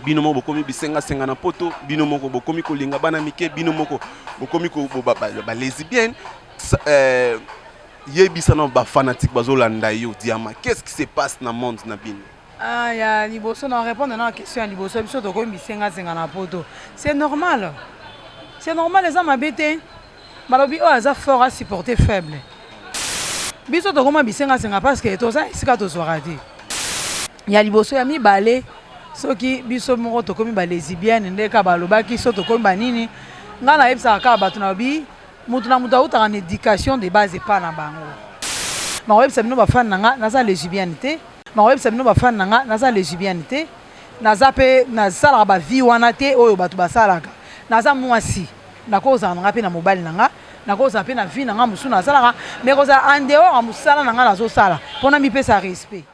Bino moko bokomi bisenga senga na poto, bino moko bokomi kolinga bana mike, bino moko bokomi ko ba, ba, ba lesbienne. Yebisa na ba fanatique bazolanda yo Diama, qu'est-ce qui se passe na monde na bino? Ah, ya liboso na répondre na question ya liboso, biso tokomi bisengasenga na poto, c'est normal, c'est normal, eza mabe te. Balobi oyo aza fort a supporter faible. Biso tokoma bisengasenga parce que toza esika tozwaka te. Ya liboso, ya mibale, soki biso moko tokomi ba lesbienne nde kaka balobaki so tokomi banini. Ngai nayebisaka kaka bato na bi mutu na mutu autaka na éducation de base epa na bango. Nakoyebisa bino bafani na nga, naza lesbienne te. Nakoyebisa bino bafani na nga, naza lesbienne te. Naza mpe nasalaka bavie wana te oyo bato basalaka. Naza mwasi, nakozala na nga mpe na mobali na nga, nakozala mpe na vie na nga mosusu nasalaka, mais kozala en dehors ya mosala na nga nazosala mpona mipesa respect.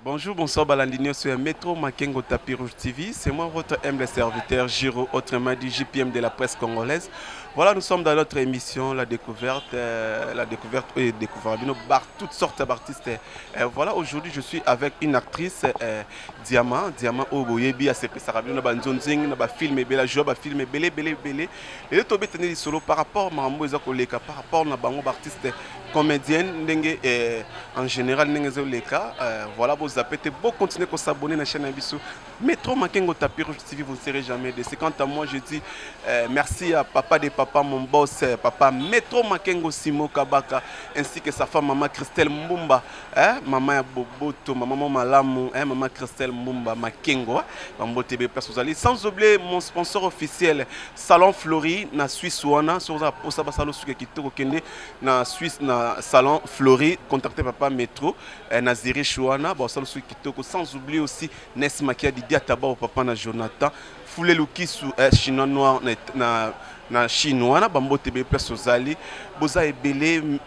Bonjour, bonsoir balandi nyonso ya Metro Makengo Tapis Rouge TV. C'est moi votre humble serviteur Giro, autrement dit JPM de la presse congolaise. Voilà, nous sommes dans notre émission La Découverte, la découverte et découverte bar toutes sortes d'artistes. Voilà, aujourd'hui je suis avec une actrice Diamant, Diamant oyo boyebi asepesaka bino na banzonzing na bafilm ebele, ajoua bafilm ebele ebele ebele. Lelo tobetani lisolo par rapport makambo eza koleka par rapport na bango baartiste comédienne ndenge en général ndenge ezoleka. Voilà, bozape te, bocontinue kosabonner na chaîne na biso Metro Makengo Tapis Rouge TV, vous ne serez jamais déçus. Quant à moi, je dis merci à papa de papa, mon boss, papa Metro Makengo Simo Kabaka, ainsi que sa femme, maman Christelle Mbumba, hein, maman ya Boboto, maman Malamu, hein, maman Christelle Mbumba Makengo, hein, TV place aux alliés. Sans oublier mon sponsor officiel, Salon Fleury, na Suisse wana, sur la posa basalo suke kitoko kende na Suisse na Salon Fleury, contactez papa Metro, na Zurich wana, bon salon suke kitoko. Sans oublier aussi Nes Makia Didier Ataba papa na Jonathan Foulé Lukisu chinois noir na chinois na bambote be place ozali boza ebele.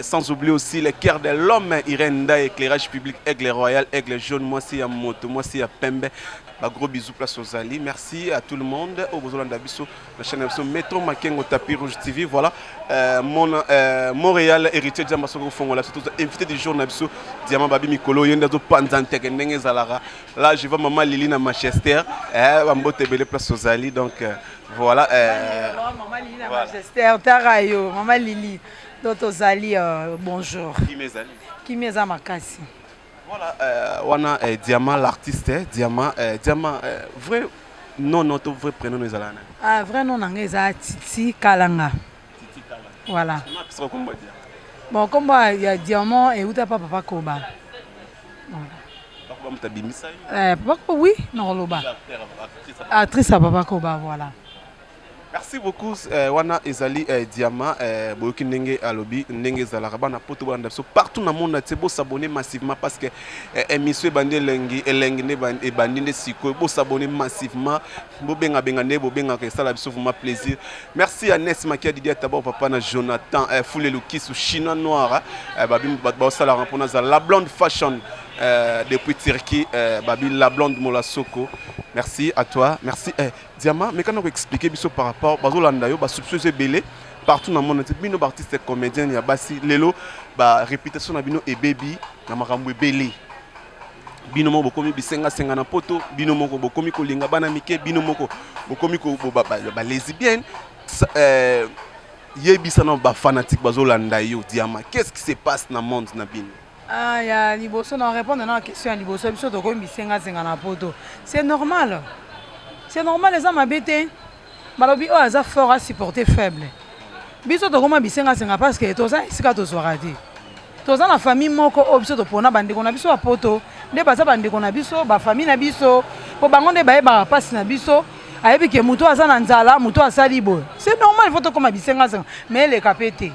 Sans oublier aussi le cœur de l'homme Irène Nda, éclairage public Aigle Royal, Aigle Jaune, moi c'est ya moto, moi c'est ya pembe. Ba gros bisous place ozali. Merci à tout le monde. Au bozolanda biso la chaîne biso Metro Makengo Tapis Rouge TV. Voilà mon Montréal héritier Diamba soko fongola surtout invité du jour na biso Diamant Babi Mikolo yenda zo panza nteke ndenge zalaka. Là je vois maman Lili na Manchester, bambote bele place ozali donc voilà maman Lili na Manchester, tarayo maman Lili. Donc tozali bonjour. Kimezali. Kimeza makasi. Voilà, wana Diamant l'artiste, Diamant, Diamant vrai nom non to vrai prénom ezala na. Ah vrai nom nanga eza Titi Kalanga. Titi Kalanga. Voilà. Comment kombo Diamant? Bon kombo ya Diamant et uta papa papa Koba. Voilà. Papa mutabimisa yo? Papa Koba oui, non loba. Actrice à papa Koba voilà. Merci beaucoup wana ezali Diamant boyoki ndenge alobi ndenge ezalaka bana poto bolanda biso partout na monde entier, bo s'abonner massivement parce que émission ebandi elengi elengi nde ebandi nde sikoyo, bo s'abonner massivement, bobenga benga nde bobengaka esala biso vraiment plaisir. Merci à Nes Makia Didier Tabor papa na Jonathan Foule Lukisu chinois noir babi baosalaka mpona za la blonde fashion depuis Turquie babi la blonde Molasoko. Merci à toi, merci Diamant, mais quand on expliquer biso par rapport bazolanda yo ba soupçons ebele partout dans le monde, bino ba artiste comédien ya basi lelo ba réputation na bino ebebi na makambo ebele. Bino moko bokomi bisenga senga na poto, bino moko bokomi kolinga bana mike, bino moko bokomi ko ba lesbienne. Yebisa na ba fanatique bazolanda yo Diamant, qu'est-ce qui se passe na monde na bino? Ah, ya liboso na répondre na question ya liboso, biso tokomi bisengasenga na poto, c'est normal, c'est normal, eza mabe te. Balobi oyo aza fort a supporter faible. Biso tokoma bisengasenga parce que toza esika tozwaka te. Toza na famille moko oyo biso topona bandeko na biso ya poto nde baza bandeko na biso, bafamille na biso, po bango nde bayebaka mpasi na biso. Ayebi ke moto aza na nzala, moto asali boye, c'est normal, il faut tokoma bisengasenga, mais eleka pe te.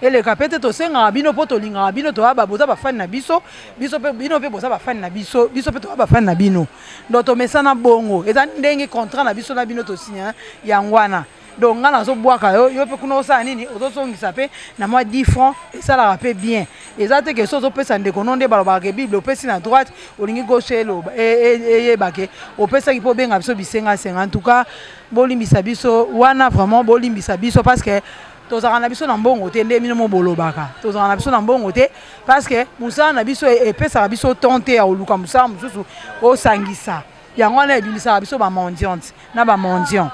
Eleka pe te. Tosengaka bino mpo tolingaka bino, toya boza bafani na biso, biso mpe, bino mpe boza bafani na biso, biso mpe toya bafani na bino. Donc tomesana bongo, eza ndenge contrat na biso na bino tosinya yango wana. Donc ngai nazobwaka yo, yo mpe kuna osala nini, ozozongisa mpe na mwa 10 francs, esalaka mpe bien. Eza te ke so ozopesa ndeko no nde balobaka ke Bible opesi na droite, olingi gauche eloba eyeba ke opesaki mpo obenga biso bisengasenga. En tout cas, bolimbisa biso wana, vraiment bolimbisa biso, parce que tozalaka na biso na mbongo te. Nde bino mo bolobaka, tozalaka na biso na mbongo te, parce que mosala na biso epesaka biso ton te ya koluka mosala mosusu osangisa. Yango wana ebimisaka biso bamendiante na bamendiant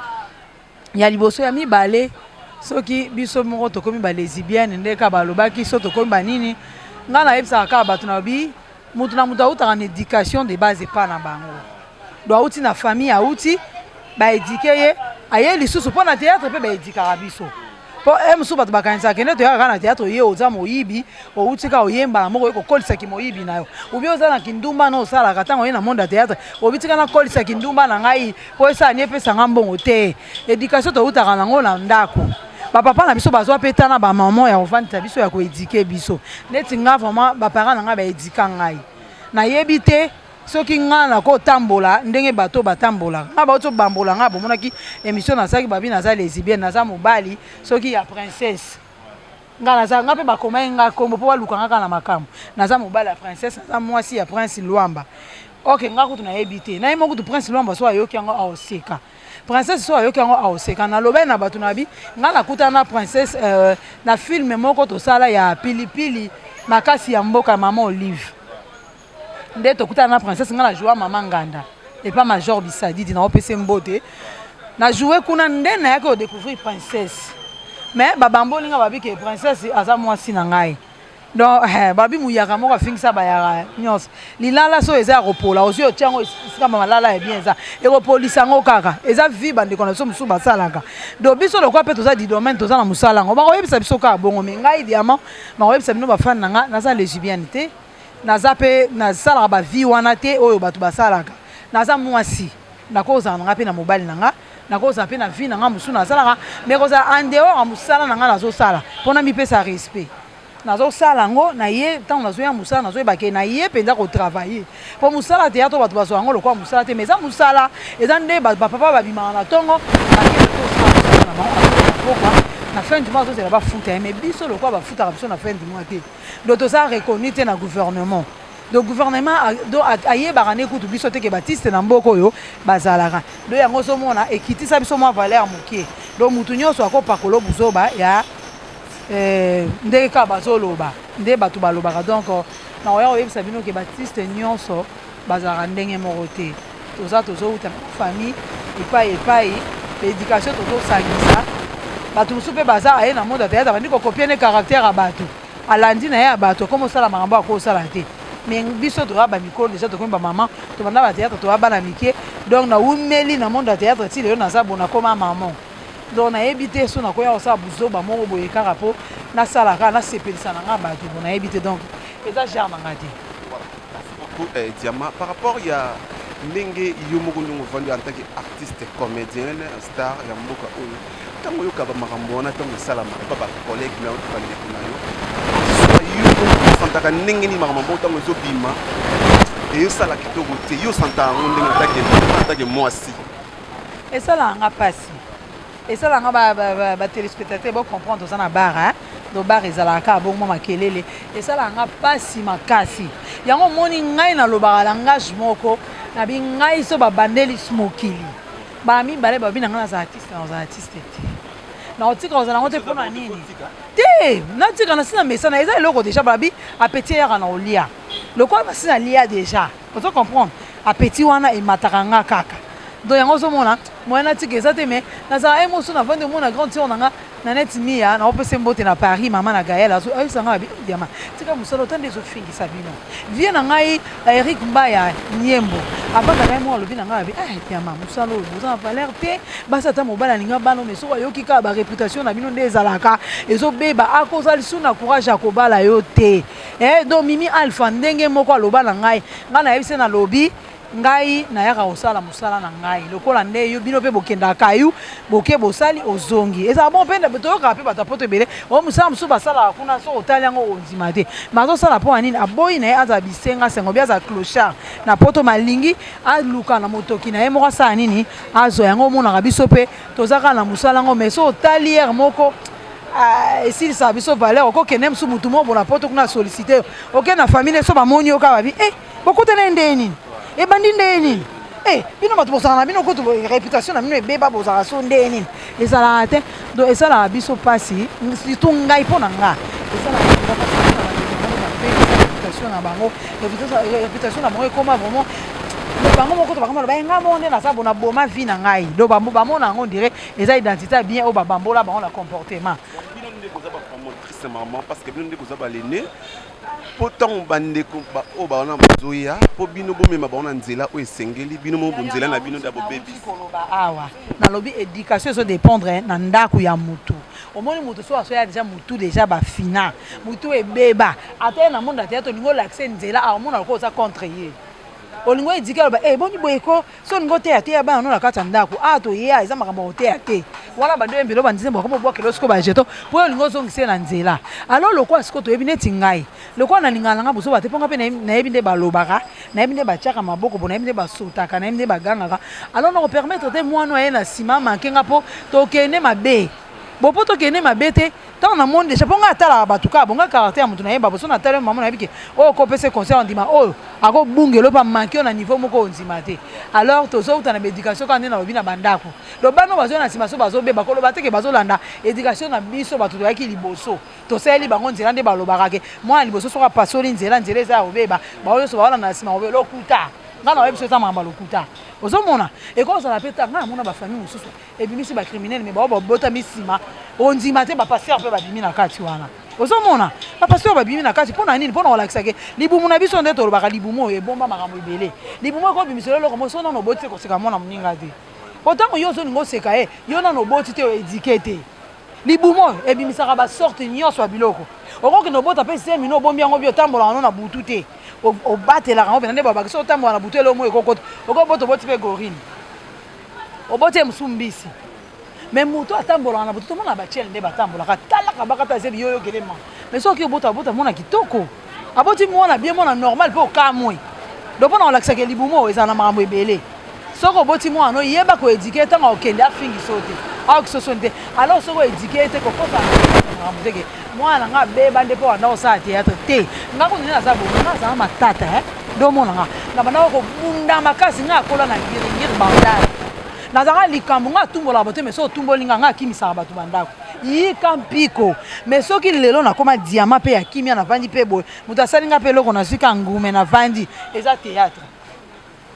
ya liboso. Ya mibale, soki biso moko tokomi balesbienne, nde kaka balobaki so tokomi banini. Ngai nayebisaka kaka bato na bi mutu na mutu autaka na éducation de base epa na bango. Donc auti na famille, auti baéduquer ye, aye lisusu mpo na théâtre mpe baéduquaka biso. Mpo e mosusu bato bakanisaka kende toyaka kaka na théâtre, ye oza moyibi, outi kaka oyemba na moko, oye kokolisaki moyibi na yo, obi oza na kindumba na osalaka. Ntango oye na monde ya théâtre, obi tika nakolisa kindumba na ngai mpo esala ni epesanga mbongo te. Éducation toutaka nango na ndako. Bapapa na biso bazwa mpe ta na bamama ya kovandisa biso, ya koéduquer biso. Neti nga, vraiment, baparent na ngai baéduqua ngai. Nayebi te soki ngai nakotambola ndenge bato batambolaka. Ngai bauti obambola ngai, bomonaki émission nasalaki, babi naza lesbienne, naza mobali soki ya princesse. Ngai naza, ngai mpe bakomaki ngai kombo mpo baluka ngai kaka na makambo. Naza mobali ya princesse, naza mwasi ya Prince Lwamba. Ok, ngai kutu nayebi te, naye mo kutu Prince Lwamba so ayoki yango aoseka, princesse so ayoki yango aoseka. Nalobaki na bato na bi ngai nakutana na princesse na film moko tosala ya Pilipili Makasi ya mboka Mama Olive. Nde tokutana na princesse, ngai na joua mama Nganda epa Major Bisadidi, na opesa mbote. Na joue kuna nde nayaki kodécouvrir princesse. Mais babamboli nga, babi ke princesse aza mwasi na ngai. Donc babi muyaka moko afingisa bayaka nyonso. Lilala so eza ya kopola, ozwi otia yango esika malala ya bien, eza ekopolisa yango kaka. Eza vie bandeko na biso mosusu basalaka. Donc biso lokola mpe toza du domaine, toza na mosala yango, bakoyebisa biso kaka bongo. Mais ngai Diamant, bakoyebisa bino bafani na nga, naza lesbienne te, naza mpe nasalaka bavie wana te oyo bato basalaka. Naza mwasi, nakozala na nga mpe na mobali na nga, nakozala mpe na vie na nga mosusu nasalaka, mais kozala en dehors ya mosala na nga nazosala mpona mipesa respect. Nazosala yango na ye. Ntango nazoya mosala, nazoyeba ke na ye mpenza kotravailler, mpo mosala théâtre, bato bazwa yango lokola mosala te, mais eza mosala. Eza nde bapapa babimaka na ntongo, bakende kosala mosala na bango, pokwa na fin du mois azozela bafuta ye. Mais biso lokola bafutaka biso na fin du mois te, donc toza reconnu te na gouvernement. Donc gouvernement donc ayebaka nde kutu biso te ke baartiste na mboka oyo bazalaka. Donc yango ozomona ekitisa biso mwa valeur moke. Donc mutu nyonso akopakola buzoba ya ndenge kaka bazoloba, nde bato balobaka. Donc nakoya koyebisa bino ke baartiste nyonso bazalaka ndenge moko te. Toza tozowuta na famille epai epai, baéducation tozosangisa. Bato mosusu mpe baza aye na monde ya théâtre, bandi kocopier ne caractère ya bato, alandi na ye ya bato, akoma osala makambo akosala te. Mais biso toya bamikolo déjà, tokomi bamama, tobanda bathéâtre toya bana mike. Donc nawumeli na monde ya théâtre ti lelo naza bo nakoma mama. Donc nayebi te so nakoya kosala buzoba moko boye kaka mpo nasala kaka nasepelisa na nga bato. Bo nayebi te, donc eza genre na nga te. Merci beaucoup, Diama. Par rapport ya ndenge yo moko ndenge ovandi en tant que artiste comédienne star ya mboka oyo, ntango oyoka bamakambo wana, ntango esalamaka epa bacollègue na yo to bandeko na yo, soit yo osantaka ndenge nini makambo bongo ntango ezobima, eyosala kitoko te? Yo osantaka yango ndenge en tant que mwasi? Esalaka nga mpasi, esalaka nga. Batéléspectateur bocomprendre, toza na bar, donc bar ezalaka kaka bongo, mwa makelele. Esalaka nga mpasi makasi. Yango omoni ngai nalobaka langage moko nabi ngai so babandeli mokili baa mibale, babi na ngai naza artiste, nazala artiste te, nakotika kozala yango te. Mpona nini te natika? Nasi na mesana, eza eloko déjà babi appétit eyaka na olia. Lokola nasi nalia déjà, ozo comprendre, appétit wana emataka nga kaka. Donc yango ozomona moyen natika eza te. Mais nazala ye mosu, navandi, omona grande sœur na nga na neti Mia, naopesa mbote na Paris, mama na Gael, ayebisa nga babi: "Diama, tika mosala ota nde ezofingisa bino." Vie na ngai Eric Mbaya Niembo avandaka ye moko, alobi na ngai babi: "Ah Diama, mosala oyo boza na valeur te. Basi, ata mobali alinga bana, mais soki ayoki kaka baréputation na bino nde ezalaka ezobeba, akozala lisusu na courage ya kobala yo te." Donc Mimi Alpha ndenge moko aloba na ngai, ngai nayebisi, nalobi. Ngai nayaka kosala mosala na ngai lokola nde yo bino mpe bokendaka kayu boke bosali ozongi ezala bon mpe toyokaka mpe bato ya poto ebele oyo mosala mosusu basalaka kuna soki otali yango ondima te ma azosala mpo na nini aboyi na ye azala bisenga sengo bi azala clochard na poto malingi aluka na motoki na ye moko asala nini azwa yango omonaka biso mpe toza kaka na mosala yango mais soki otali heure moko ah, esilisaka biso valeur okokende mosusu motu moko bona poto kuna asollicite yo okende na famille so bamoni yo kaka babi eh, bokutana ye ndenge nini ebandi ndenge nini eh, bino bato bozalaka na bino kutu réputation na bino ebeba bozalaka so ndenge nini ezalaka te donc esalaka biso mpasi surtout ngai mpo na nga esalaka réputation na bango réputation na bango ekoma vraiment bango moko to bakoma loba nga moko nde naza bona boma vie na ngai donc bamona yango ondire eza identité ya bien oyo babambola bango na comportement. Bino nde boza ba promotrice maman parce que bino nde boza ba lene mpo ntango bandeko oyo bawana bazoya mpo bino bomema bango na nzela oyo esengeli bino moko nzela na bino nde bobebisi. Koloba awa nalobi éducation ezo dépendre na ndako ya mutu. Omoni mutu so asoya deja mutu deja bafina mutu ebeba ata ye na monde ya théâtre olingi olakise nzela awa omona lokola oza contre ye olingi oedike aloba e boni boye ko so olingi oteya teya bana no na kati ya ndako awa toyeya eza makambo ya koteya te wana bandi oyembela obandi nzembo bakoma obwakela sikoyo bajeton mpo olingi ozongisa ye na nzela alors lokola sikoyo toyebi neti ngai lokola nalingaka na ngai bozoba te mpo ngai mpe nayebi nde balobaka nayebi nde batiaka maboko bo nayebi nde basotaka nayebi nde bagangaka alors nakopermettre te mwana aye na nsima manke nga mpo tokende mabe bo mpo tokende mabe te ntango namoni deja mpo ngai atalaka bato kaka bonga caractère ya moto nayeba boso natali mama nayebi ke oyo okopesa conseil ondima oyo akobungela oyo bamanke yo na niveau moko ondima te alors tozouta na baéducation kaka nde nalobi na bandako donc bana oyo bazoya na nsima so bazobeba koloba te ke bazolanda éducation na biso bato toyaki liboso tosaleli bango nzela nde balobaka ke mwana liboso soki apasoli nzela nzela eza ya kobeba bango nyonso baolanda na nsima kobeba lokuta ngai nayebi biso eza makambo ya lokuta ozomona ekozala mpe ta ngai namona bafamille mosusu ebimisi ba criminel mais bao babotami nsima ondima te bapasteur mpe babimi na kati wana ozomona bapasteur babimi na kati mpo na nini mpo na kolakisa ke libumu na biso nde tolobaka libumu oyo ebomba makambo ebele libumu ekobimisela eloko moko so nano oboti te koseka mwana moninga te po ntango yo ozolinga oseka ye yo nano oboti te oedike te libumu oyo ebimisaka basorte nyonso ya biloko okokende obota mpe zemi no obombi yango bi otambolaka no na butu te obatelaka yango mpena nde babakisi so otambola na butu eloko moko ekokota okobota oboti mpe gorine oboti ye mosusu mbisi me moto atambolaka na butu tomona batiele nde batambolaka talaka bakata zebi yo yokele ma mais soki obota obota mwana kitoko aboti mwana bien mwana normal mpe okamwe do mpona kolakisaka libumu oyo ezala na makambo ebele soki oboti mwana oyeba koedike ntango akokende afingisa yo te aokisa soni te alors soki oedike ye te kokosa makambo teke mwana na nga abeba nde mpo banda kosala théâtre te nga kutu nde naza bongo nga azala matata eh? nde omona nga na bandaka kobunda makasi nga akola na ngiringiri bandal nazalaka likambo nga atumbolaka bato mais soki otumboli nga nga akimisaka bato bandako yika mpiko mais soki lelo nakoma diama mpe ya kimia navandi mpe boye moto asali nga mpe eloko nazwi ka ngume navandi eza théâtre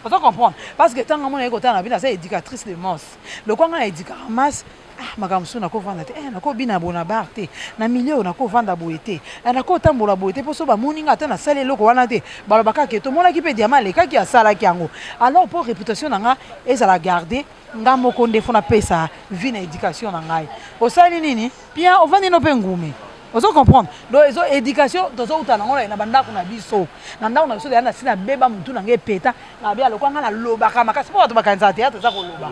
ozo comprendre parce que ntango amona ye kotala na bino aza éducatrice de masse lokwa nga na éducaka masse ah makambo mosusu nakovanda te eh, nakobina boye na bar te na milieu oyo nakovanda boye te eh, nakotambola boye te mpo so bamoni nga ata nasali eloko wana te balobaka ke tomonaki mpe diama alekaki asalaki yango alors mpo réputation na nga ezala garde nga moko nde fo napesa vie na éducation na ngai osali nini bien ovandi no mpe ngume ozo comprendre donc ezo éducation tozouta nango na bandako na biso na ndako na biso deya na si nabeba motu na ngai epeta na bia lokwa ngai nalobaka makasi mpo bato bakanisaka théâtre eza koloba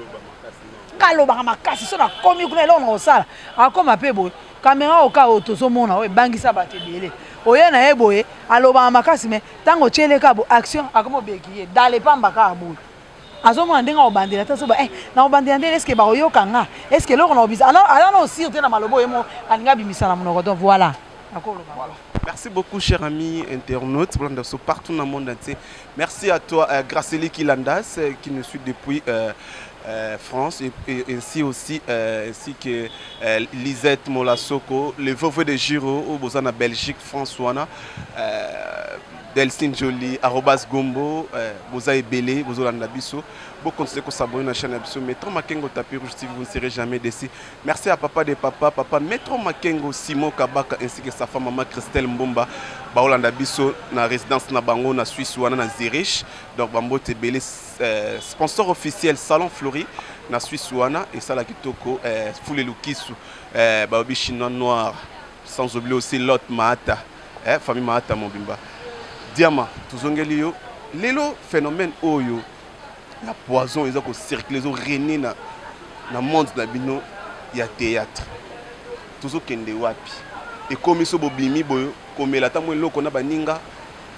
nga alobaka makasi so nakomi kuna eloko na kosala akoma mpe boye kamera oyo kaka oyo tozomona oyo ebangisa bato ebele oye na ye boye alobaka makasi me ntango otyeleka bo action akoma obeki ye dale pamba kaka boye azomona ndenge akobandela te azoba eh, nakobandela ndenge eske bakoyoka nga eske eloko na kobisa aza na osir te na maloba oye mo alingi abimisa na monoko donc voilà nakoloba voilà. Merci beaucoup, chers amis internautes, partout dans le monde entier. Merci à toi, Graceli Kilandas, qui nous suit depuis France, et ainsi aussi, ainsi que Lisette Molasoko, le veuve de Giro, au Bozana, Belgique, France, Wana, Delcine Jolie, arobas Gombo, Boza Ebele, Bozolanda biso. Bo continuer à s'abonner à la chaîne biso. Métro Makengo Tapis Rouge TV, vous ne serez jamais déçus. Merci à papa de papa, papa Métro Makengo, Simon Kabaka, ainsi que sa femme maman Christelle Mbomba, Baolanda biso na résidence na bango na Suisse wana na Zurich. Donc bambote ebele sponsor officiel Salon Fleury na Suisse wana et sala kitoko Foule Lukisu baobi chinois noir sans oublier aussi Lot Maata famille Maata Mobimba. Diama tozongeli yo. Lelo phénomène oyo ya poison eza kocircule, ezorégner na monde na bino ya théâtre. Tozokende wapi? Ekomi so bobimi boyo, komela ata mwa eloko na baninga,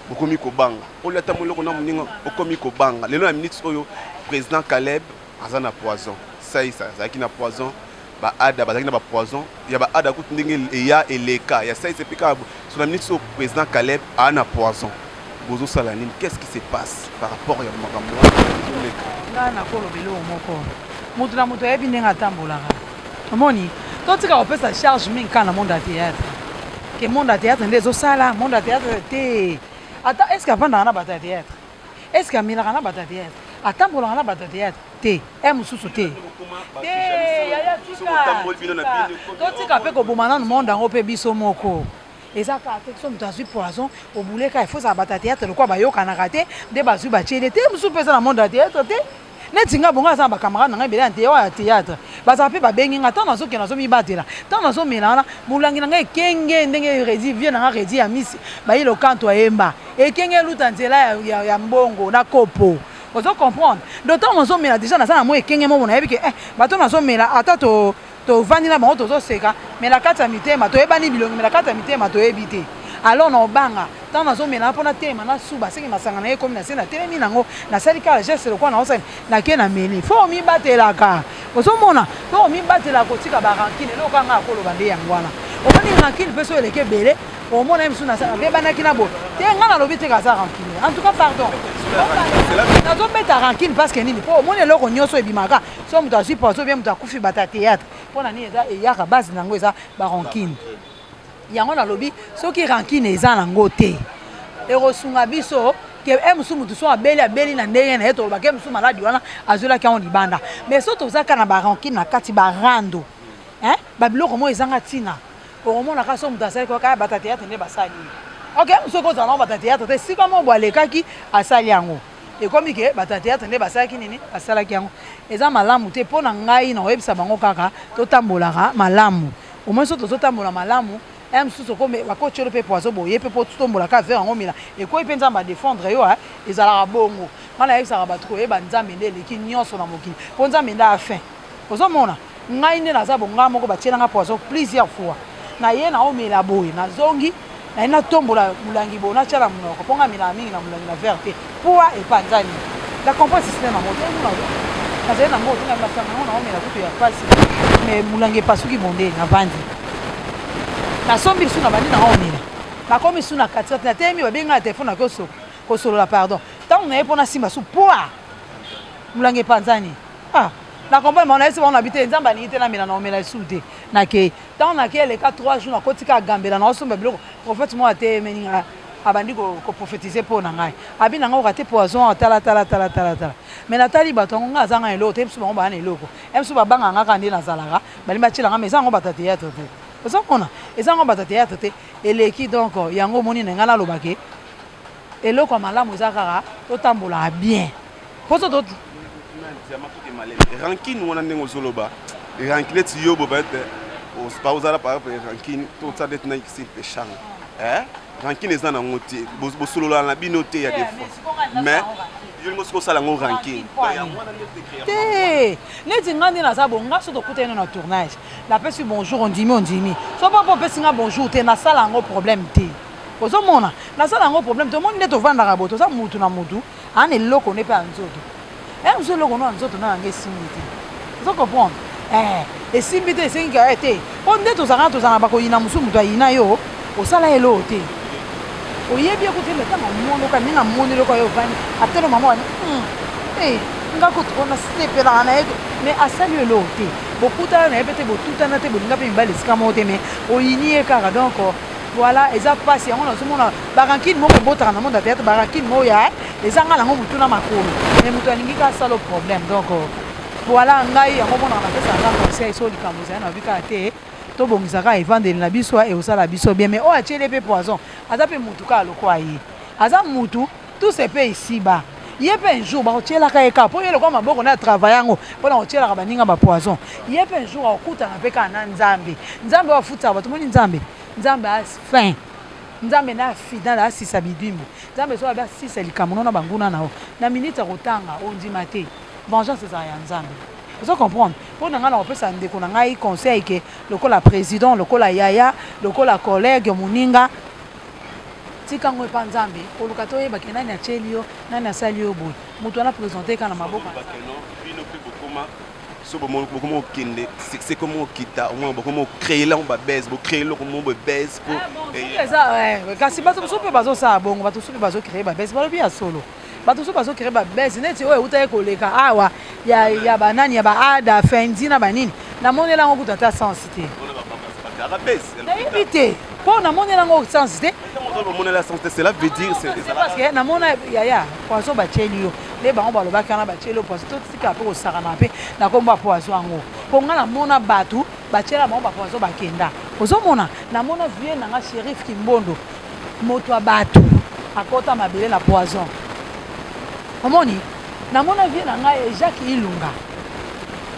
bokomi kobanga. Olia ata mwa eloko na moninga, okomi kobanga. Lelo na minute oyo, président Caleb aza na poison, Saisa azalaki na poison, baada bazalaki na bapoison ya baada kutu ndenge eya eleka ya Saisa epe kaka. So na minute oyo, président Caleb aa na poison. Bozosala nini? Qu'est-ce qui se passe par rapport ya makambo wana ezoleka? Ngai nakoloba eloko moko: moto na moto ayebi ndenge atambolaka. Omoni, totika kopesa charge mingi kaka na monde ya théâtre, ke monde ya théâtre nde ezosala. Monde ya théâtre te. Ata est ce que avandaka na bato ya théâtre? Est ce que amelaka na bato ya théâtre? Atambolaka na bato ya théâtre te? E mosusu te te. Yaya, tika, totika mpe koboma nanu monde yango mpe biso moko. Eza kaka te so moto azwi poison, obuleka, ifo ezala bato ya théâtre lokola bayokanaka te nde bazwi batiele te. Mosusu mpe eza na monde ya théâtre te. Neti nga bongo, aza na bacamarade na ngai ebele ya oyo ya théâtre, bazala mpe babengi nga. Ntango nazokende, nazomibatela. Ntango nazomela wana, molangi na ngai ekenge ndenge redi vie na nga, redi ya misi bayi lokanto ayemba, ekenge eluta nzela ya mbongo na kopo. Ozo comprendre? Donc ntango nazomela déjà, naza na mwa ekenge moko, nayebi ke bato nazomela, ata to tovandi na bango, tozoseka, mais na kati ya mitema toyebani bilongi, mais na kati ya mitema toyebi te. Alors na obanga ntango nazomela mpona telema, nasuba senge masanga na ye ekomi na se, natelemi nango, nasali kaka geste lokola naosali, nake na meli. Fo omibatelaka, ozomona, fo omibatelaka, kotika barancune. Eloko kanga akoloba nde yango wana. Omoni, rancune mpe so eleki ebele, omona ye mosusu abebanaki na boye te. Ngai nalobi te kaza rancune. En tout cas, pardon, nazobeta rancune parce que nini? Mpo omoni, eloko nyonso ebimaka so moto azwi poison, bien moto akufi, bato ya théâtre, mpo na nini eza eyaka? Base nango eza barancune. Yango nalobi, soki rancune eza nango te, ekosunga biso ke e mosusu motu so abeli, abeli na ndenge na ye, tolobaka e mosusu maladi wana azwelaki yango libanda. Mais so toza kaka na barancune na kati, barando, babiloko moko ezanga ntina, okomonaka so moto asali kaka, bato ya théâtre nde basali. Ok, mosusu ekozala nango bato ya théâtre te, esika moko bo alekaki, asali yango, ekomi ke bato ya théâtre nde basalaki nini, basalaki yango. Eza malamu te. Mpo na ngai, na koyebisa bango kaka totambolaka malamu. Omoi so tozotambola malamu, ya mosusu bakotiolo mpe poison boye mpe mpo totombolaka verre yango, mela, ekoyi mpe Nzambe adéfendre yo. Ezalaka bongo. Ngai nayebisaka bato, koyeba Nzambe nde eleki nyonso na mokili, mpo Nzambe nde afin. Ozomona, ngai nde naza bonga moko, batielanga poison plusieurs fois. Na ye naomela boye, nazongi, naye natombola molangi boye, natya na monoko, mpo nga amelaka mingi na molangi, na verre te, poa epanzani. Na comprendre système yango te. Nazali nango te, masanga yango naomela kutu ya pasi, mais molangi epasuki. Bonde navandi, nasombi lisu, na bandi nanga omela, nakomi su na katikati, natelemi, babengi na telefone, naki kosolola, pardon. Ntango naye mpo nasimba su, poa, molangi epanzani. Ah, na comprendre bango, nayesi bango na bi te, Nzambe alingi te namela, na omela lisusu te. Nakei, ntango nakei, eleka 3 jours, nakotika agambela, naosomba biloko, prophète moko atelemeni nga, abandi koprophétise mpo na ngai, abi na ngai oka te poison. Tala, tala, tala, tala, tala, mais natali bato yango, ngai aza ngai eloko te. Biso bango baa na eloko e biso babangaka nga kaka nde nazalaka, balingi batielanga, mais eza yango bato ya théâtre te. Ozomona, eza yango bato ya théâtre te, eleki. Donc yango omoni na ngai, nalobake eloko ya malamu eza kaka totambolaka bien, mpo so Rancune wana, ndenge ozoloba rancune, neti yo boba ete ozala par exemple rancune to otia neti na Isil Peshanga, rancune eza nango te, bosolola na bino te ya des fois, mais yo lingo soki osala yango rancune. Te, neti nga nde naza bo, nga so tokutani na tournage, napesi bonjour, ondimi, ondimi. So mpo opesi nga bonjour te, nasala yango problème te. Ozomona, nasala yango problème te. Omoni nde tovandaka bo, toza mutu na mutu ana eloko nde mpe ya nzoto e mosu, eloko no ya nzoto na yango esimbi te. Ozo comprendre? Esimbi te, esengi kaka te, mpo nde tozalaka, tozalaka bakoyina mosusu, moto ayina yo, osala eloko te, oyebi ye kutu, ntango amonoka ndenge amoni eloko yo, ovandi atelo mama wani, nga kutu mpona sepelaka na ye, mais asali yo eloko te, bokutana na ye mpe te, botutana te, bolinga mpe mibali esika moko te, mais oyini ye kaka. Donc voilà, eza mpasi. Yango nazomona barancune moko ebotaka na monde ya théâtre, barancune moko ya eza nga nango motu na makolo, mais moto alingi kaka asala problème. Donc voilà, ngai yango monaka, napesaka conseil: so likambo ezali na kaka te, tobongisaka evandeli na biso, ekosala biso bien. Mais oyo atieli mpe poison aza mpe mutu kaka lokola ye aza mutu, tout se mpe isiba ye mpe un jour bakotielaka ye kaka, mpo ye lokola maboko na travail yango mpona kotielaka baninga bapoison, ye mpe un jour akokutana mpe kaka na Nzambe. Nzambe oyo afutaka bato, moni Nzambe, Nzambe afin. Nzambe na final asisa bidimbu. Nzambe soki abi asisa likambo no na banguna na yo na minute ya kotanga ondima te. Vengeance ezala ya Nzambe. Ozo comprendre? Mpo na ngai nakopesa ndeko na ngai conseil ke lokola president, lokola yaya, lokola collègue, moninga, tika yango epa Nzambe. Koluka te oyeba ke nani atieli yo, nani asali yo boye. Moto wana presente kaka na maboko ya Nzambe. Bino pe bokoma so bokoma kokende succès ekoma kokita, omona bokoma kocréer yango ba buzz, bocréer eloko moko boye buzz po eza kasi bato mosusu mpe bazosala bongo, bato mosusu mpe bazocréer ba buzz, balobi ya solo. Bato mosusu bazocréer ba buzz neti oyo eutaki koleka awa ya banani ya baada fendi na banini, namonela yango kutu ata sens te. Nayebi te mpo namonela yango sens te. Omonela sens te, cela veut dire parce que namona yaya poison batieli yo nde bango balobaki wana batieli yo poison, totika mpe kosakana mpe na kombo ya poison yango, mpo nga namona bato batiela bango bapoison bakenda. Ozomona, namona vie nanga Shérif Kimbondo, moto ya bato akota mabele na poison. Omoni, namona vie na ngai Jacques Ilunga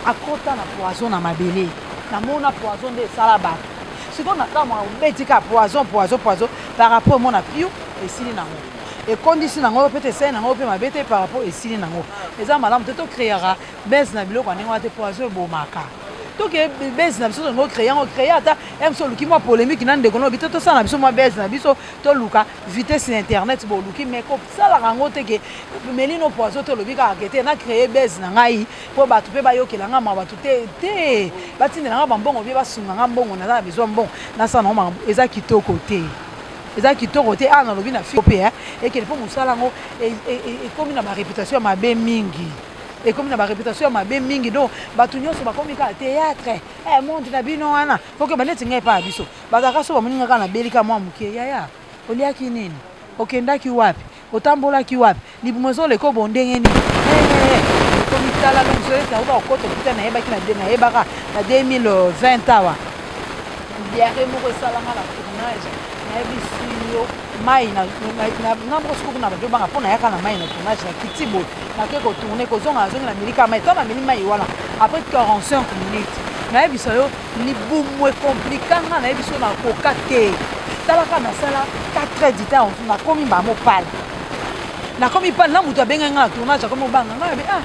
akota na poison na mabele. Namona poison nde esala bato. Sikoyo na kamwa obeti kaka poison, poison, poison par rapport omona piu esili nango, ekondisi nango mpe te, esali nango mpe mabe te par rapport esili nango. Eza malamu te tocréaka buzz na biloko ya ndenge wana te. Poison ebomaka. Toke buzz na biso, tongo créer yango, créer ata biso oluki mwa polémique na ndeko no, bito tosala na biso mwa buzz na biso, toluka vitesse na internet boluki, mais kosalaka yango te ke melino poison te. Olobi kaka ke te, na créer buzz na ngai mpo bato mpe bayokela nga ma bato te te, batindela nga bambongo bie, basunga nga mbongo, naza na besoin mbongo, nasala nango makambo. Eza kitoko te, eza kitoko te. Awa nalobi na fi mpe ekende mpo mosala yango ekomi na baréputation ya mabe mingi, ekomi na baréputation ya mabe mingi. Donc bato nyonso bakomi kaka théâtre monde na bino wana. Foke baneti ngai epai ya biso bazalaka so bamoni nga kaka nabelika mwa moke: "Yaya, oliaki nini? Okendaki wapi? Otambolaki wapi? Libumu ezoleka obo ndenge nini?" Ekomi tala biso ete nauta kokota hôpital. Nayebaki nayebaka na 2020 awa, diarrhée moko esalanga na tournage. Nayebisi yo, mai nga moko sikoku na bato banga mpo nayaka na mai na tournage. Nakiti boye, nake kotourner, kozonga, nazongi na milika mai. Ntango nameli mai wana, après 45 minutes, nayebisa yo, libumu ecompliquanga. Nayebi so nakoka te. Talaka, nasala 4 heures du temps, nakomi mbamopala, nakomi pale na moto abengai nga na tournage, akomi obanga ngai abi: "Ah,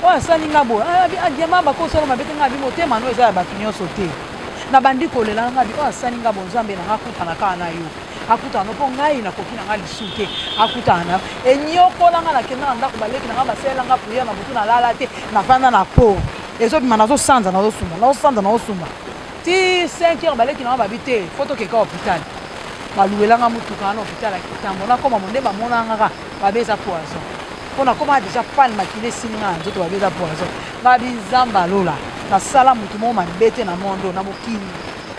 oyo asali nga boye." Abi: "Ah, diama, bakosala mabe te." Ngai abi: "Motema no eza ya bato nyonso te." Nabandi kolela. Ngai abi: "Oyo asali nga bo, Nzambe na nga akutana kaka na yo, akutana no, mpo ngai nakoki na nga lisu te, akutana na yo." Enyokolanga. Nakenda na ndako, baleki na nga basalelanga prière na butu. Nalala te, navanda na po ezobima, nazosanza, nazosumba, nazosanza, nazosumba ti 5 heures. Baleki na nga babi: "Te, faut tokeka hôpital." Baluelanga motuka wana, hôpital ya Kitambo. Nakoma mo nde bamonanga kaka babe eza poison, mpo nakoma déjà pale, makili esili nga na nzoto. Babe eza poison. Nga bi: "Nzambe alola, nasala motu moko mabe te na mondo, na mokili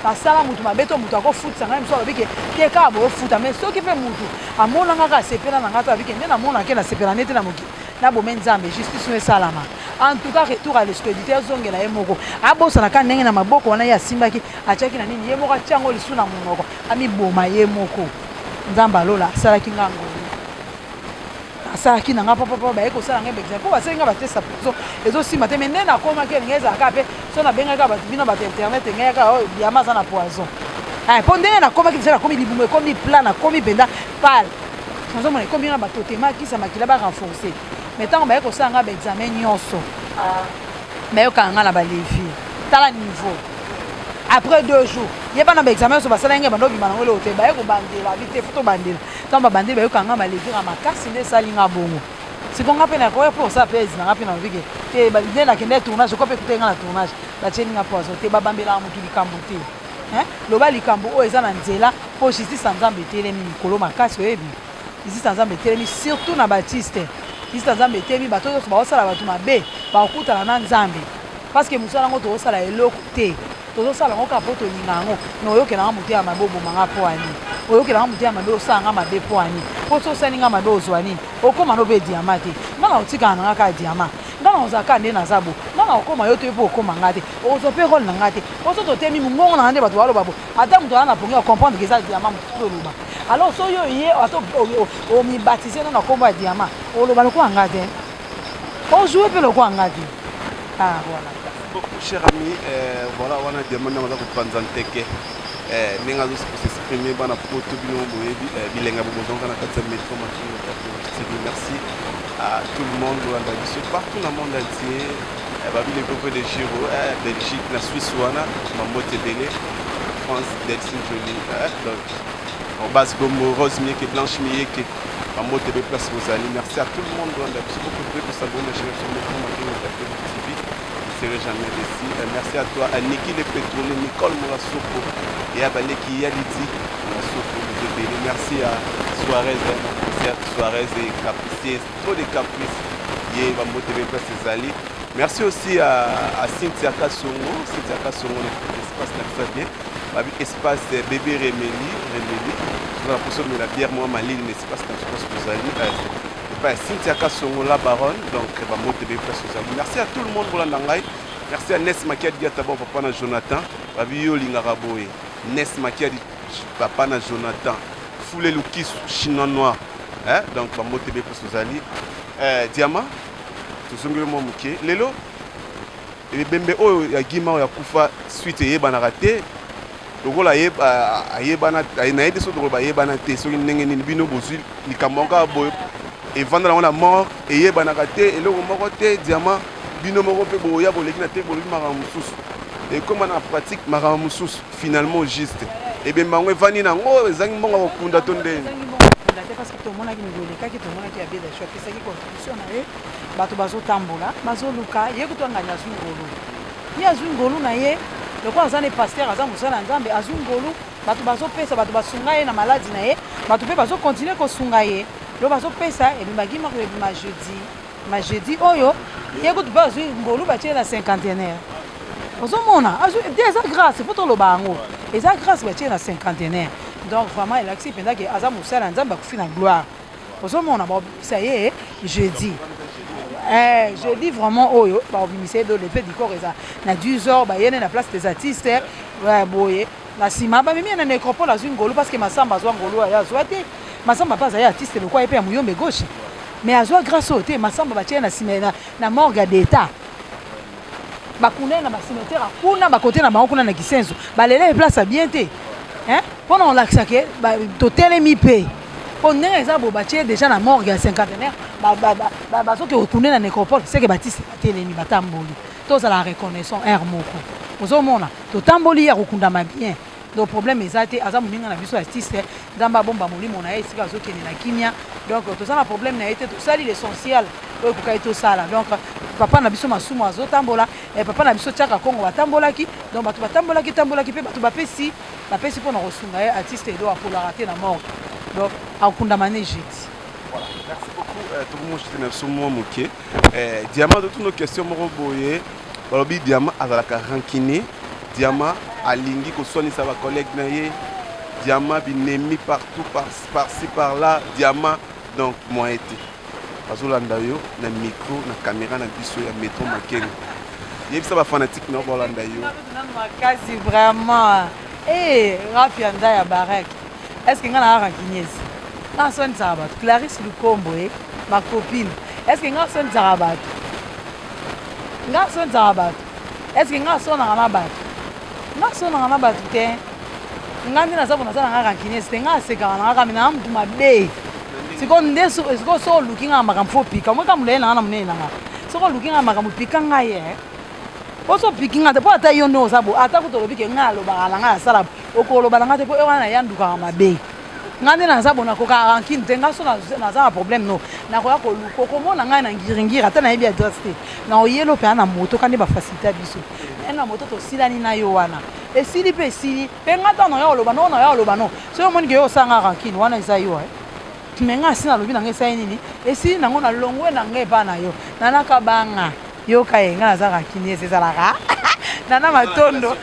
nasala motu mabe to moto akofutisa ngai." Mosu alobi ke te, kaka boyofuta. Mais soki mpe motu amonanga kaka asepela na ngai to abi ke nde namonake nasepela nde te na mokili, nabome. Nzambe, justice no esalama. En tout cas, retour à l'expéditeur, azongela ye moko, abosanaka ndenge na maboko wana ye asimbaki, atiaki na nini, ye moko atia yango lisu na monoko, amiboma ye moko. Nzambe alola asalaki nga ngolu, asalaki na nga papapa. Baye kosala ngai baexamen mpo basali nga batesta, poison ezosimba te. Mais nde nakomaki, elingi ezalaka mpe so nabengaki bato, bino bato internet, engayaka oyo diama aza na poison, mpo ndenge nakomaki deja, nakomi libumu ekomi plat, nakomi mpenza pale, nazomona ekomi na bato tema kisa makila barenforce. Mais ntango baye kosala nga baexamen nyonso, bayokaka nga na balevie. Tala niveau, après 2 jours, yeba na baexamen nyonso basala ngai, bando obima nango eloko te. Baye kobandela bi te, faut tobandela. Ntango babandeli, bayokaka nga balevire ya makasi nde esali nga bongo. Siko nga mpe nakoya mpo osala mpe ezi na nga mpe nalobi ke te, nde nakende tournage ko mpe kute nga na tournage, batieli nga poison te. Babambelaka motu likambo te. Loba likambo oyo eza na nzela, mpo justice ya Nzambe etelemi mikolo makasi. Oyebi, justice ya Nzambe etelemi, surtout na batiste. Justice ya Nzambe etelemi. Bato nyonso baosala bato mabe bakokutana na Nzambe, parce que mosala yango tozosala eloko te, tozosala yango kaka mpo tolinga yango. Me oyokelanga motema mabe, obomanga mpo ani? Oyokelanga motema mabe, osalanga mabe mpo ani? Mpo so osali nga mabe, ozwa nini? Okóma no mpe diama te. Nga na otikala na nga kaka diama, nga na ozala kaka nde naza bo. Nga na okóma yo te, mpo okóma nga te, okozwa mpe rôle na nga te. Po so totemi mongongo na nga nde bato baloba bo, ata moto aza na pongi acomprendre ke eza diama moto oloba. Alors so yo ye ata omibaptiser no na nkombo ya diama, oloba lokola nga te, ojoue mpe lokola nga te. Ah, voilà. Beaucoup, cher ami. Voilà, wana diamant ndenge aza kopanza nteke, ndenge azo premier bana poto, bino boyebi bilenga bobozonga na kati ya Metro Makingo TV. Merci à tout le monde bolanda biso partout na monde entier. Babi le peuple de Giro, Belgique na Suisse wana, mambote ebele, France, Delcine Jolie, donc Base Gombo, Rose Mieke, Blanche Mieke, bambote ebe place bozali. Merci à tout le monde bolanda biso. Bokoki kosabonner na chaîne sur Metro Makingo TV, vous serez jamais déçus. Merci à toi, à Niki le pétrolier, Nicole Mourasoko et à Baleki Yaliti Mourasoko, vous êtes. Merci à Suarez, mon concert Suarez et Capricier, trop de caprices, ye bambote ebe place ezali. Merci aussi à Cynthia Kassongo, Cynthia Kassongo, espace na biso bien, babi espace bébé Remeli, Remeli, toza na poso la bière mwa malili na espace na biso place tozali epai ya Cynthia Kassongo la baronne. Donc bambote ebe place tozali. Merci à tout le monde bolanda ngai. Merci à Nes Makiadi Diatabo, papa na Jonathan, babi yo olingaka boye. Nes Makiadi, papa na Jonathan Fule Lukisu, chinois noir, hein? Donc bambote ebe place tozali. Diamant, tozongeli mwa moke. Lelo ebembe oyo ya Gima oyo akufa, suite eyebanaka te. Lokola ayebana, nayebi soki tokoloba ayebana te, soki ndenge nini bino bozwi likambo yango kaka boye, evanda nango na mort, eyebanaka te, eloko moko te. Diamant, bino moko mpe boya boleki na te, bolobi makambo mosusu, ekóma na pratique makambo mosusu. Finalement, juste ebembe yango evandi nango, ezangi mbongo ya kokunda to ndeni? Kokunda te, parce que tomonaki mikolo elekaki, tomonaki ya Bedasho apesaki contribution na ye, bato bazotambola, bazoluka ye. Kutu angani azwi ngolu, ye azwi ngolu na ye lokola aza ne pasteur, aza mosala ya Nzambe, azwi ngolu. Bato bazopesa, bato basunga ye na maladi na ye, bato mpe bazocontinuer kosunga ye. Lo bazopesa ebimaki moko, ebima jeudi, ma jeudi oyo. Ye kutu mpe azwi ngolu, batie na cinquantenaire. Ozomona te, eza grâce, faut toloba yango, eza grâce, batie na cinquantenaire. Donc vraiment elakisi mpenza ke aza mosala ya Nzambe, akufi na gloire. Ozomona, babimisa ye jeudi, jeudi vraiment oyo babimisa ye. Do levée du corps eza na 10 heures, bayene na Place des Artistes boye. Na nsima bamemi ye na nécropole. Azwi ngolu parce que Masamba azwa ngolu, aye azwa te. Masamba mpe azali artiste lokwa ye mpe ya Muyombe Gauche, mais azwa grâce oyo te. Masamba batie ye na nsima na morgue d'État, bakunda ye na bacimetière kuna, bakote na bango kuna na Kisenso. Balela ye place ya bien te mpona kolakisa ke totelemi mpe mpo ndenge eza boye. Batie déjà na morgue ya cinquantenaire, bazoki kokunde na nécropole, seke batise batelemi, batamboli. Tozala reconnaissant aire moko, ozomona totamboli ya kokundama bien. Donc problème eza te, aza moninga na biso artiste. Nzambe abomba molimo na ye esika azokende na kimia. Donc toza na problème na ye te, tosali l'essentiel oyo ekokai tosala. Donc papa na biso Masumu azotambola, papa na biso Tiaka Kongo batambolaki. Donc bato batambolaki, tambolaki mpe bato bapesi, bapesi mpona kosunga ye. Artiste Edo apolaka te na morgue, donc akundama ne jeudi. Voilà, merci beaucoup. Tokomoshite na biso mwa moke. Diamant, totuna question moko boye. Balobi Diamant azalaka rancunier, Diamant alingi koswanisa bacollègue na ye, Diamant binemi partout, par-ci par là. Diamant, donc moyen te, bazolanda yo na micro, na caméra na biso ya Metro Makengo. Yebisa bafanatike na yo bolanda yo. Makasi vraiment e rafi ya nda ya barek. Est ce que nga na rancunier? Nga aswanisaka bato? Clarisse Lukombo, e ma copine, est ce que nga aswanisaka bato? Nga aswanisaka bato? Est ce que nga aswanaka na bato? Nga aswanaka na bato te. Nga nde naza bo, naza na nga rancunier te. Nga asekaka na nga kaka, na mutu mabe. Sikoyo nde sikoyo so oluki nga na makambo, faut pika moka molai na nga na monene na nga. Soki oluki nga na makambo, pika ngai ye po so opiki nga te, mpo ata yo nde oza bo, ata kuta olobi ke ngai alobaka na ngai, asala, okoloba na ngai te, mpo wana nayandukaka mabe. Ngai nde naza bo, nakoka rancune te. Ngai so naza na problème, no nakoya koluka, okomona ngai na Ngiringiri, ata nayebi adresse te, na oyeli mpenza na moto ka nde bafacilité biso naye na moto, tosilani na yo wana, esili mpe esili mpe. Ngai ntango naya koloba no, naya koloba no, soki omoni ke yo osanga rancune wana, eza yo. Me ngai asi nalobi na ngai, esali nini, esili nango, nalongwe na ngai epa na yo nanaka banga yoka ye. Ngai naza rancunier? Ezalaka nana matondo.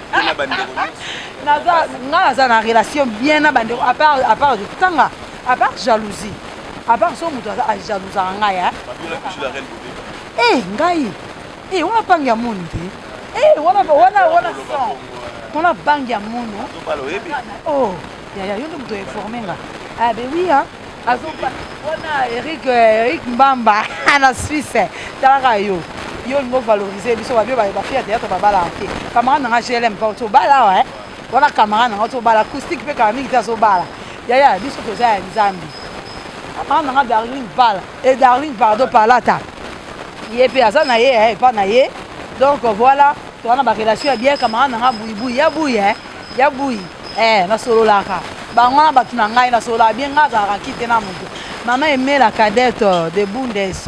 Ngai naza na relation bien na bandeko, à part tanga, à part jalousie, à part so moto ajalousaka ngai. E ngai e wana pangi ya moni te, e wana wana wana son wana bangi ya mono. Oh yaya, yo nde moto informe nga. Ah ben oui, hein, azoba wana Eric, Eric Mbamba na Suisse. Talaka yo, yo olingi ovaloriser biso. Babio bafille ya théâtre babalaka te. Camarade nanga GLM pa tobala awa. Wana camarade na nga tobala acoustique mpe kala mingi te azobala. Yaya biso toza ya Nzambe. Camarade na nga Darling Pala et Darling pardon Palata. Ye mpe aza na ye eh, epa na ye. Donc voilà, toza na ba relation ya bien camarade na nga buibui ya bui eh, ya bui eh, nasololaka bango wana bato na ngai nasololaka bien ngai azalaka kite na moto. Mama Emela cadette de Bundes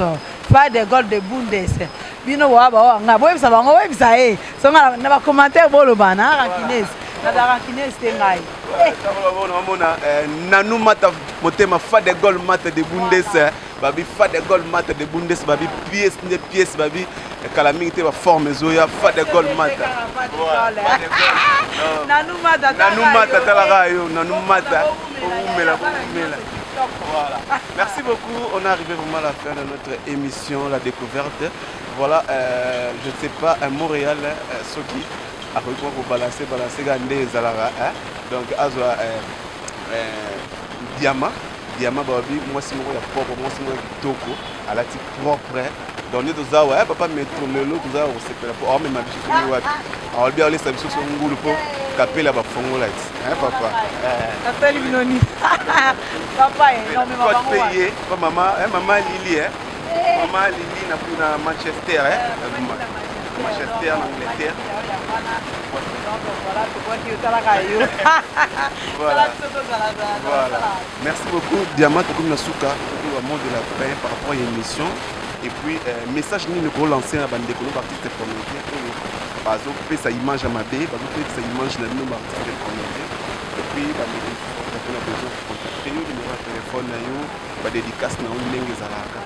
Pas de gold de Bundes. Bino boa ba nga boyebisa bango boyebisa ye. Songa na ba commentaire boloba na rancunese. Na ba rancunese te ngai. Omona eh, nanu mata motema fa de gol mata de Bundes eh, babi fa de gol mata de Bundes babi pièce nde pièce babi eh, kala mingi te ba forme ezoya fa de gol mata. Nanu mata nanu mata talaka yo nanu mata owumela owumela. Voilà. Merci beaucoup. On est arrivé vraiment à la fin de notre émission, la découverte. Voilà, euh, je ne sais pas, un Montréal, euh, ce qui a balancer, balancer, gandé, zalara, hein. Donc, azwa, euh, euh, diamant, diamant, babi, moi, c'est mon propre, moi, c'est mon kitoko, alati propre. Donc, nous toza wa, papa metro lelo toza kosepela po amema biso soki wapi. Alobi alesa biso so ngulu po kapela bafongola ti. Hein papa? Nasali bino nini? Papa eh, non mais maman paye, pas maman, hein maman Lily hein. Maman Lily na na Manchester hein. Manchester en Angleterre. Voilà. Voilà. Merci beaucoup Diamant tokomi na suka tokomi ba mot de la fin par rapport à l'émission et puis euh, message nini ko lancer na bandeko no artiste comédien oyo bazopesa image ya mabe bazopesa image na bino ba artiste comédien et puis bandeko mosusu bato na besoin contacte yo numéro ya telefone na yo ba dédicace na yo ndenge ezalaka.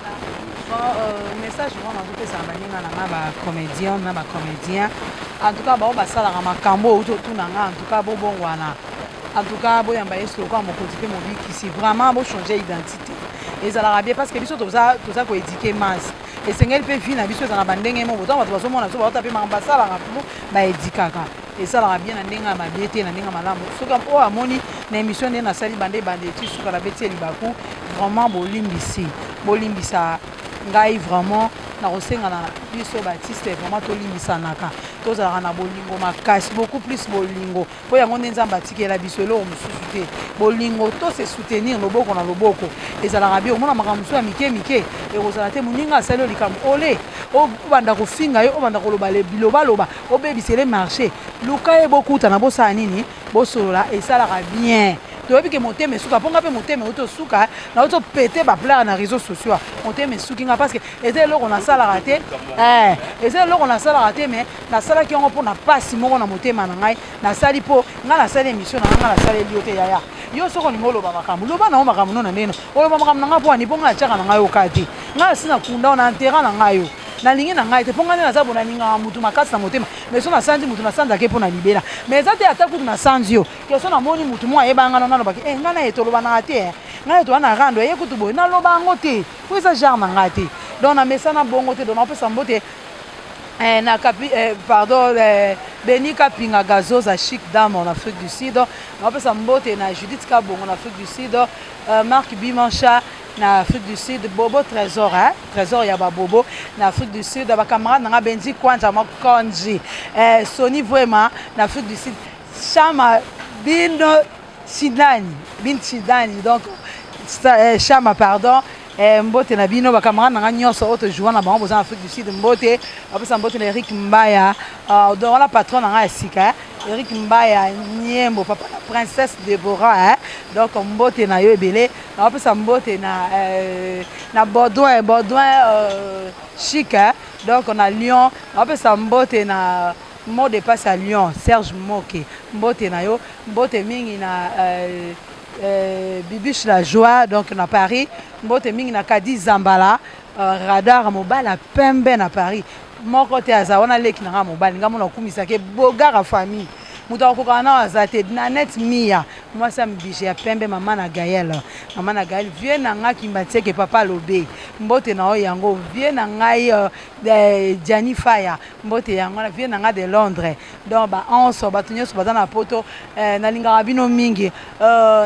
Bon, euh, message wana nazopesa na baninga na nga bacomédien na bacomédien en tout cas bao basalaka makambo oyo ototuna nga en tout cas bobongwana en tout cas boyamba yesu lokola mokonzi mpe mobikisi vraiment bochange identité ezalaka bien parce que biso toza, toza koéduquer masse esengeli mpe vie na biso ezala na bandenge moko ntango bato bazomona biso baota mpe makambo basalaka po baédikaka esalaka bien na ndenge ya mabe te na ndenge ya malamu soki oyo amoni na émission nde nasali bande ebande eti suka na beti ye libaku vraiment bolimbisi bolimbisa ngai vraiment nakosenga na biso baartiste vraiment tolimbisanaka tozalaka na bolingo makasi beaucoup plus bolingo mpo yango nde nzambe atikela biso eloko mosusu te bolingo to se soutenir loboko na loboko ezalaka bien omona makambo mosusu ya mike mike ekozala te moninga asali yo likambo ole obanda kofinga ye obanda koloba bilobaloba obebisele marché luka ye bokutana bosala nini bosolola esalaka bien toyebi ke motema esuka mpo nga mpe motema euti osuka nauti opete baplare na réseau sociaux motema esuki nga parce que eza eloko nasalaka te eza eloko nasalaka te mais nasalaki yango mpo na mpasi moko na motema na ngai nasali mpo ngai nasali émission na ngai ngai nasaleli yo te yaya yo soki olingi oloba makambo loba nango makambo no na ndenge oloba makambo na ngai mpo ani mpo ngai natiaka na ngai yoka te ngai asi nakunda na intérêt na ngai yo nalingi na ngai te mpo ngai nde naza bo nalingaka motu makasi na motema mais so nasanzi motu nasanzaka ye mpo na libela mais eza te ata kutu nasanzi yo ke so namoni motu moko ayebanga ngai nalobaki e ngai na ye tolobanaka te ngai ye toza na rando ye kutu boye naloba yango te po eza genre na ngai te donc namesana bongo te donc naopesa mbote eh, na kapi, eh, pardon eh, Beni Kapinga Gazoza chic dame en Afrique du Sud naopesa mbote na Judith Kabongo na Afrique du Sud Marc Bimancha na Afrique du Sud Bobo Trésor hein? Trésor ya babobo na Afrique du Sud bacamarade nanga Benji Kwanja Mokonji eh, Sony Vrema na Afrique du Sud Chama Bino Chidani Bin Chidani donc eh, Chama pardon eh, mbote na bino bacamarade na nga nyonso oyo tojoua na bango boza na Afrique du Sud mbote bapesa mbote na Eric Mbaya uh, donc wana patron na nga ya sika eh? Eric Mbaya Niembo papa na princesse Deborah eh? Donc mbote na yo ebele napesa mbote na, na Baudouin Baudouin chic eh? Donc na Lyon napesa mbote na mot de passe à Lyon Serge Moke mbote na yo mbote mingi na Bibiche la joie donc na Paris mbote mingi na Kadi Zambala radar mobali pembe na Paris moko te aza wana leki na nga mobali nga mona okumisaka bogara famille moto akokokaka na aza te Nanette Mia mwasi ya mbije ya pembe mama na Gaël mama na Gaël vie na nga Kimbatieke papa lobe mbote na oyo yango vie na ngai Gianni Faya mbote yango na vie na nga de Londres donc ba onso bato nyonso baza na poto nalingaka bino mingi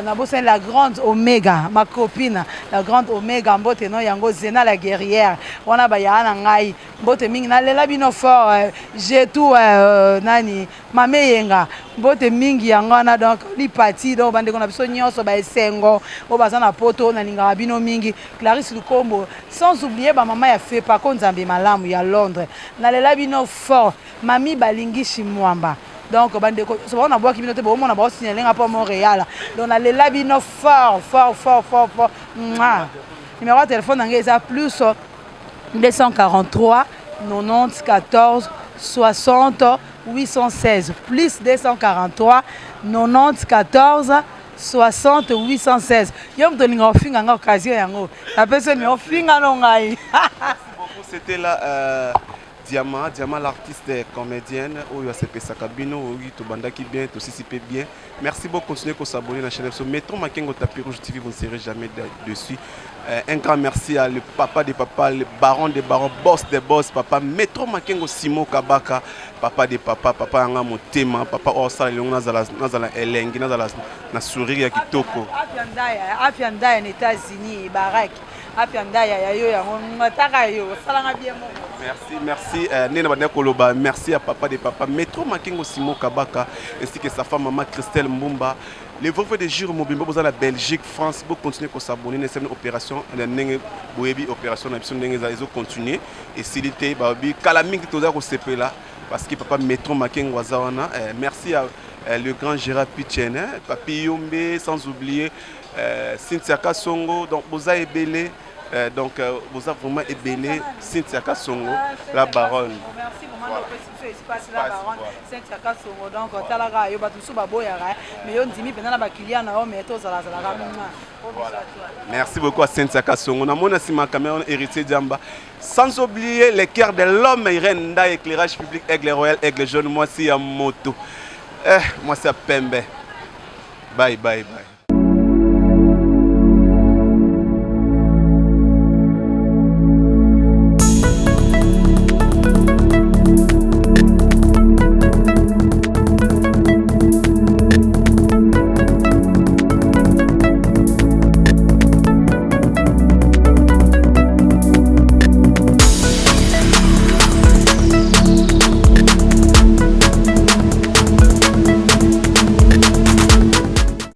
nabosani la grande omega ma copine la grande omega mbote no yango Zena la guerrière wana bayaya na ngai mbote mingi nalela bino fort j'ai tout nani mame yenga Mbote mingi yango wana. Donc lipati, donc bandeko na biso nyonso baesengo oyo baza na Poto, nalingaka bino mingi. Clarisse Lukombo, sans oublier bamama ya Fepako, Nzambe malamu ya Londres, nalela bino fort. Mami Balingishi Mwamba, donc bandeko nyonso bao nabwaki bino te, boomona baosignalenga mpo Montréal. Donc nalela bino fort, fort, fort, fort, fort. Mwa numéro ya telefone na ngai eza plus 243 90 14 60 816, plus 243 90 14 60 816. Yo moto olinga ofinga nga, occasion yango napesi yo numéro, ofinga no ngai. Beaucoup, c'était là Diamant, Diamant l'artiste comédienne oyo asepesaka bino. Oyo tobandaki bien, tosisi mpe bien. Merci beaucoup, continuez ko s'abonner na chaîne biso Métro Makengo Tapis Rouge TV, vous ne serez jamais dessus. Un grand merci à le papa des papas, le baron des barons, boss des boss, papa Métro Makengo Simon Kabaka, papa des papas, papa yanga motema, papa oyo osala elongo nazala, nazala elengi, nazala na sourire ya kitoko. Afia Ndaya, Afia Ndaya na États-Unis, Barak Afia Ndaya ya yo yango mataka yo osalanga bien moko. Merci, merci. Nena Banda Koloba, merci à papa des papas, Métro Makengo Simon Kabaka, ainsi que sa femme maman Christelle Mbumba. Les vrais de Giro Mobimbo, vous la Belgique, France, vous continuez à s'abonner, c'est une opération, ndenge boyebi opération na biso ndenge ezo continuer et silité babi kala mingi toza ko sepela parce que papa Métro Makengo aza wana. Merci à le grand Gérard Pichen, hein, Papi Yombe, sans oublier Cynthia Kasongo. Donc boza ebele, donc boza vraiment ebele. Cynthia Kasongo, la baronne. Merci vraiment, opesi biso espace, la baronne Cynthia Kasongo. Donc talaka yo, bato mosusu baboyaka, mais yo ndimi mpenza na baclient na yo, mais tozalazalaka. Voilà. Merci beaucoup à Cynthia Kasongo. Namona sima caméra Héritier Diamba. Sans oublier les cœurs de l'homme Irène Nda, éclairage public Aigle Royal, Aigle Jaune, moi c'est à moto. Eh, moi c'est à Pembe. Bye bye bye.